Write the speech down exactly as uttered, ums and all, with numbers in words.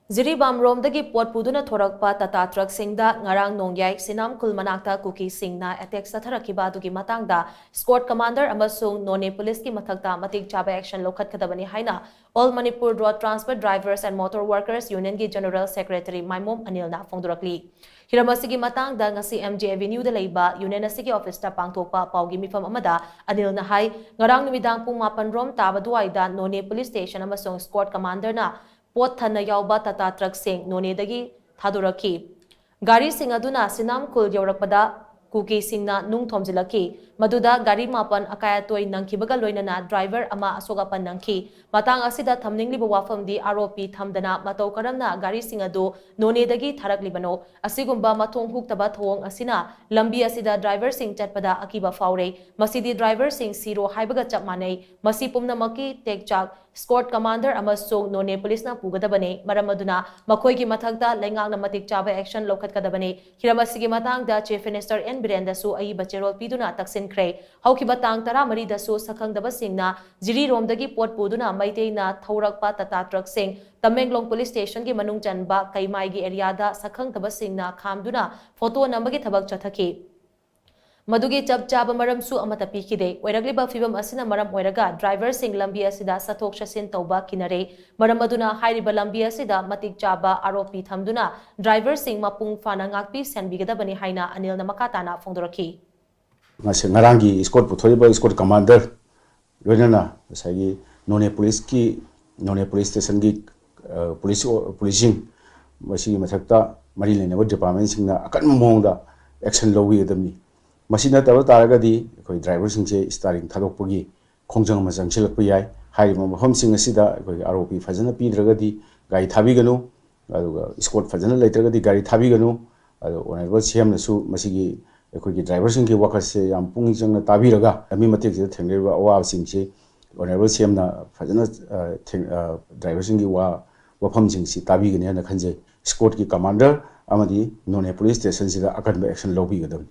ꯖꯤꯔꯤꯕꯥꯝꯔꯣꯝꯗꯒꯤ ꯄꯣꯠ ꯄꯨꯗꯨꯅ ꯊꯣꯔꯛꯄ ꯇꯥꯇꯥ ꯇ꯭ꯔꯛꯁꯤꯡꯗ ꯉꯔꯥꯡ ꯅꯣꯡꯌꯥꯏ ꯁꯤꯅꯥꯝ ꯈꯨꯜ ꯃꯅꯥꯛꯇ ꯀꯨꯀꯤꯁꯤꯡꯅ ꯑꯦꯇꯦꯛ ꯆꯠꯊꯔꯛꯈꯤꯕ ꯑꯗꯨꯒꯤ ꯃꯇꯥꯡꯗ ꯁ꯭ꯀꯣꯠ ꯀꯃꯥꯟꯗꯔ ꯑꯃꯁꯨꯡ ꯅꯣꯅꯦ ꯄꯨꯂꯤꯁꯀꯤ ꯃꯊꯛꯇ ꯃꯇꯤꯛ ꯆꯥꯕ ꯑꯦꯛꯁꯟ ꯂꯧꯈꯠꯀꯗꯕꯅꯤ ꯍꯥꯏꯅ All Manipur Road Transport Drivers and Motor Workers Unionꯒꯤ ꯖꯦꯅꯔꯦꯜ ꯁꯦꯀ꯭ꯔꯦꯇꯔꯤ ꯃꯥꯏꯃꯣꯝ ꯑꯅꯤꯜꯅ ꯐꯣꯡꯗꯣꯔꯛꯂꯤ꯫ ꯍꯤꯔꯝ ꯑꯁꯤꯒꯤ ꯃꯇꯥꯡꯗ ꯉꯁꯤ ꯑꯦꯝ ꯖꯦ ꯑꯦꯚꯦꯅ꯭ꯌꯨꯗ ꯂꯩꯕ ꯌꯨꯅꯤꯌꯟ ꯑꯁꯤꯒꯤ ꯑꯣꯐꯤꯁꯇ ꯄꯥꯡꯊꯣꯛꯄ ꯄꯥꯎꯒꯤ ꯃꯤꯐꯝ ꯑꯃꯗ ꯑꯅꯤꯜꯅ ꯍꯥꯏ, ꯉꯔꯥꯡ ꯅꯨꯃꯤꯗꯥꯡ ꯄꯨꯡ ꯃꯥꯄꯟ ꯔꯣꯝ ꯇꯥꯕ ꯑꯗꯨꯋꯥꯏꯗ ꯅꯣꯅꯦ ꯄꯨꯂꯤꯁ ꯁ꯭ꯇꯦꯁꯟ ꯑꯃꯁꯨꯡ ꯁ꯭ꯀꯣꯠ ꯀꯃꯥꯟꯗꯔꯅ ꯄꯣꯠ ꯊꯟꯅ ꯌꯥꯎꯕ ꯇꯥꯇꯥ ꯇ꯭ꯔꯛꯁꯤꯡ ꯅꯣꯅꯦꯗꯒꯤ ꯊꯥꯗꯣꯔꯛꯈꯤ꯫ ꯒꯥꯔꯤꯁꯤꯡ ꯑꯗꯨꯅ ꯁꯤꯅꯥꯝ ꯈꯨꯜ ꯌꯧꯔꯛꯄꯗ ꯀꯨꯀꯤꯁꯤꯡꯅ ꯅꯨꯡ ꯊꯣꯝꯖꯤꯜꯂꯛꯈꯤ꯫ ꯃꯗꯨꯗ ꯒꯥꯔꯤ ꯃꯥꯄꯟ ꯑꯀꯥꯏ ꯑꯇꯣꯏ ꯅꯪꯈꯤꯕꯒ ꯂꯣꯏꯅꯅ ꯗ꯭ꯔꯥꯏꯚꯔ ꯑꯃ ꯑꯁꯣꯛ ꯑꯄꯟ ꯅꯪꯈꯤ꯫ ꯃꯇꯥꯡ ꯑꯁꯤꯗ ꯊꯝꯅꯤꯡꯂꯤꯕ ꯋꯥꯐꯝꯗꯤ, ꯑꯥꯔ ꯑꯣ ꯄꯤ ꯊꯝꯗꯅ ꯃꯇꯧ ꯀꯔꯝꯅ ꯒꯥꯔꯤꯁꯤꯡ ꯑꯗꯨ ꯅꯣꯅꯦꯗꯒꯤ ꯊꯥꯔꯛꯂꯤꯕꯅꯣ? ꯑꯁꯤꯒꯨꯝꯕ ꯃꯊꯣꯡ ꯍꯨꯛꯇꯕ ꯊꯧꯑꯣꯡ ꯑꯁꯤꯅ ꯂꯝꯕꯤ ꯑꯁꯤꯗ ꯗ꯭ꯔꯥꯏꯚꯔꯁꯤꯡ ꯆꯠꯄꯗ ꯑꯀꯤꯕ ꯐꯥꯎꯔꯦ꯫ ꯃꯁꯤꯗꯤ ꯗ꯭ꯔꯥꯏꯚꯔꯁꯤꯡ ꯁꯤꯔꯣ ꯍꯥꯏꯕꯒ ꯆꯞ ꯃꯥꯟꯅꯩ꯫ ꯃꯁꯤ ꯄꯨꯝꯅꯃꯛꯀꯤ ꯇꯦꯛꯆꯥꯛ ꯁ꯭ꯀꯣꯠ ꯀꯃꯥꯟꯗꯔ ꯑꯃꯁꯨꯡ ꯅꯣꯅꯦ ꯄꯨꯂꯤꯁꯅ ꯄꯨꯒꯗꯕꯅꯤ꯫ ꯃꯔꯝ ꯑꯗꯨꯅ ꯃꯈꯣꯏꯒꯤ ꯃꯊꯛꯇ ꯂꯩꯉꯥꯛꯅ ꯃꯇꯤꯛ ꯆꯥꯕ ꯑꯦꯛꯁꯟ ꯂꯧꯈꯠꯀꯗꯕꯅꯤ꯫ ꯍꯤꯔꯝ ꯑꯁꯤꯒꯤ ꯃꯇꯥꯡꯗ ꯆꯤꯐ ꯃꯤꯅꯤꯁꯇꯔ ꯑꯦꯟ ꯕꯤꯔꯦꯟꯗꯁꯨ ꯑꯏꯕ ꯆꯦꯔꯣꯜ ꯄꯤꯗꯨꯅ ꯇꯛꯁꯤꯟꯈ꯭ꯔꯦ꯫ ꯍꯧꯈꯤꯕ ꯇꯥꯡ ꯇꯔꯥꯃꯔꯤꯗꯁꯨ ꯁꯛꯈꯪꯗꯕꯁꯤꯡꯅ ꯖꯤꯔꯤꯔꯣꯝꯗꯒꯤ ꯄꯣꯠ ꯄꯨꯗꯨꯅ ꯃꯩꯇꯩꯅ ꯊꯧꯔꯛꯄ ꯇꯥꯇꯥ ꯇ꯭ꯔꯛꯁꯤꯡ ꯇꯃꯦꯡꯂꯣꯡ ꯄꯨꯂꯤꯁ ꯁ꯭ꯇꯦꯁꯟꯒꯤ ꯃꯅꯨꯡ ꯆꯟꯕ ꯀꯩꯃꯥꯏꯒꯤ ꯑꯦꯔꯤꯌꯥꯗ ꯁꯛꯈꯪꯗꯕꯁꯤꯡꯅ ꯈꯥꯝꯗꯨꯅ ꯐꯣꯇꯣ ꯅꯝꯕꯒꯤ ꯊꯕꯛ ꯆꯠꯊꯈꯤ꯫ ꯃꯗꯨꯒꯤ ꯆꯞ ꯆꯥꯕ ꯃꯔꯝꯁꯨ ꯑꯃꯠꯇ ꯄꯤꯈꯤꯗꯦ꯫ ꯑꯣꯏꯔꯛꯂꯤꯕ ꯐꯤꯚꯝ ꯑꯁꯤꯅ ꯃꯔꯝ ꯑꯣꯏꯔꯒ ꯗ꯭ꯔꯥꯏꯚꯔꯁꯤꯡ ꯂꯝꯕꯤ ꯑꯁꯤꯗ ꯆꯠꯊꯣꯛ ꯆꯠꯁꯤꯟ ꯇꯧꯕ ꯀꯤꯅꯔꯦ꯫ ꯃꯔꯝ ꯑꯗꯨꯅ ꯍꯥꯏꯔꯤꯕ ꯂꯝꯕꯤ ꯑꯁꯤꯗ ꯃꯇꯤꯛ ꯆꯥꯕ ꯑꯥꯔ ꯑꯣ ꯄꯤ ꯊꯝꯗꯨꯅ ꯗ꯭ꯔꯥꯏꯚꯔꯁꯤꯡ ꯃꯄꯨꯡ ꯐꯥꯅ ꯉꯥꯛꯄꯤ ꯁꯦꯟꯕꯤꯒꯗꯕꯅꯤ ꯍꯥꯏꯅ ꯑꯅꯤꯜꯅ ꯃꯈꯥ ꯇꯥꯅ ꯐꯣꯡꯗꯣꯔꯛꯈꯤ꯫ ꯉꯁꯤ, ꯉꯔꯥꯡꯒꯤ ꯁ꯭ꯀꯣꯠ ꯄꯨꯊꯣꯔꯛꯏꯕ ꯁ꯭ꯀꯣꯠ ꯀꯃꯥꯟꯗꯔ ꯂꯣꯏꯅꯅ ꯉꯁꯥꯏꯒꯤ ꯅꯣꯅꯦ ꯄꯨꯂꯤꯁꯀꯤ, ꯅꯣꯅꯦ ꯄꯨꯂꯤꯁ ꯁ꯭ꯇꯦꯁꯟꯒꯤ, ꯑ, ꯄꯨꯂꯤꯁ ꯑꯣ-, ꯄꯨꯂꯤꯁꯁꯤꯡ, ꯃꯁꯤꯒꯤ ꯃꯊꯛꯇ ꯃꯔꯤ ꯂꯩꯅꯕ ꯗꯤꯄꯥꯔꯠꯃꯦꯟꯁꯤꯡꯅ ꯑꯀꯟꯕ ꯃꯑꯣꯡꯗ ꯑꯦꯛꯁꯟ ꯂꯧꯕꯤꯒꯗꯕꯅꯤ꯫ ꯃꯁꯤ ꯅꯠꯇꯕ ꯇꯥꯔꯒꯗꯤ ꯑꯩꯈꯣꯏ ꯗ꯭ꯔꯥꯏꯚꯔꯁꯤꯡꯁꯦ ꯁ꯭ꯇꯥꯔꯤꯡ ꯊꯥꯗꯣꯛꯄꯒꯤ ꯈꯣꯡꯖꯪ ꯑꯃ ꯆꯪꯁꯤꯜꯂꯛꯄ ꯌꯥꯏ꯫ ꯍꯥꯏꯔꯤꯕ ꯃꯐꯝꯁꯤꯡ ꯑꯁꯤꯗ ꯑꯩꯈꯣꯏꯒꯤ ꯑꯥꯔ ꯑꯣ ꯄꯤ ꯐꯖꯅ ꯄꯤꯗ꯭ꯔꯒꯗꯤ ꯒꯥꯔꯤ ꯊꯥꯕꯤꯒꯅꯨ, ꯑꯗꯨꯒ ꯁ꯭ꯀꯣꯠ ꯐꯖꯅ ꯂꯩꯇ꯭ꯔꯒꯗꯤ ꯒꯥꯔꯤ ꯊꯥꯕꯤꯒꯅꯨ꯫ ꯑꯗꯣ ꯑꯣꯅꯔꯦꯕꯜ ꯁꯤ ꯑꯦꯝꯅꯁꯨ ꯃꯁꯤꯒꯤ ꯑꯩꯈꯣꯏꯒꯤ ꯗ꯭ꯔꯥꯏꯚꯔꯁꯤꯡꯒꯤ ꯋꯥꯈꯜꯁꯦ ꯌꯥꯝ ꯄꯨꯛꯅꯤꯡ ꯆꯪꯅ ꯇꯥꯕꯤꯔꯒ, ꯂꯝꯕꯤ ꯃꯇꯦꯛꯁꯤꯗ ꯊꯦꯡꯅꯔꯤꯕ ꯑꯋꯥꯕꯁꯤꯡꯁꯤ ꯑꯣꯅꯔꯦꯕꯜ ꯁꯤ ꯑꯦꯝꯅ ꯐꯖꯅ, ꯑ, ꯊꯦꯡ-, ꯑ, ꯗ꯭ꯔꯥꯏꯚꯔꯁꯤꯡꯒꯤ ꯋꯥ, ꯋꯥꯐꯝꯁꯤꯡꯁꯤ ꯇꯥꯕꯤꯒꯅꯤ ꯍꯥꯏꯅ ꯈꯟꯖꯩ꯫ ꯁ꯭ꯀꯣꯠꯀꯤ ꯀꯃꯥꯟꯗꯔ ꯑꯃꯗꯤ ꯅꯣꯅꯦ ꯄꯨꯂꯤꯁ ꯁ꯭ꯇꯦꯁꯟꯁꯤꯗ ꯑꯀꯟꯕ ꯑꯦꯛꯁꯟ ꯂꯧꯕꯤꯒꯗꯕꯅꯤ꯫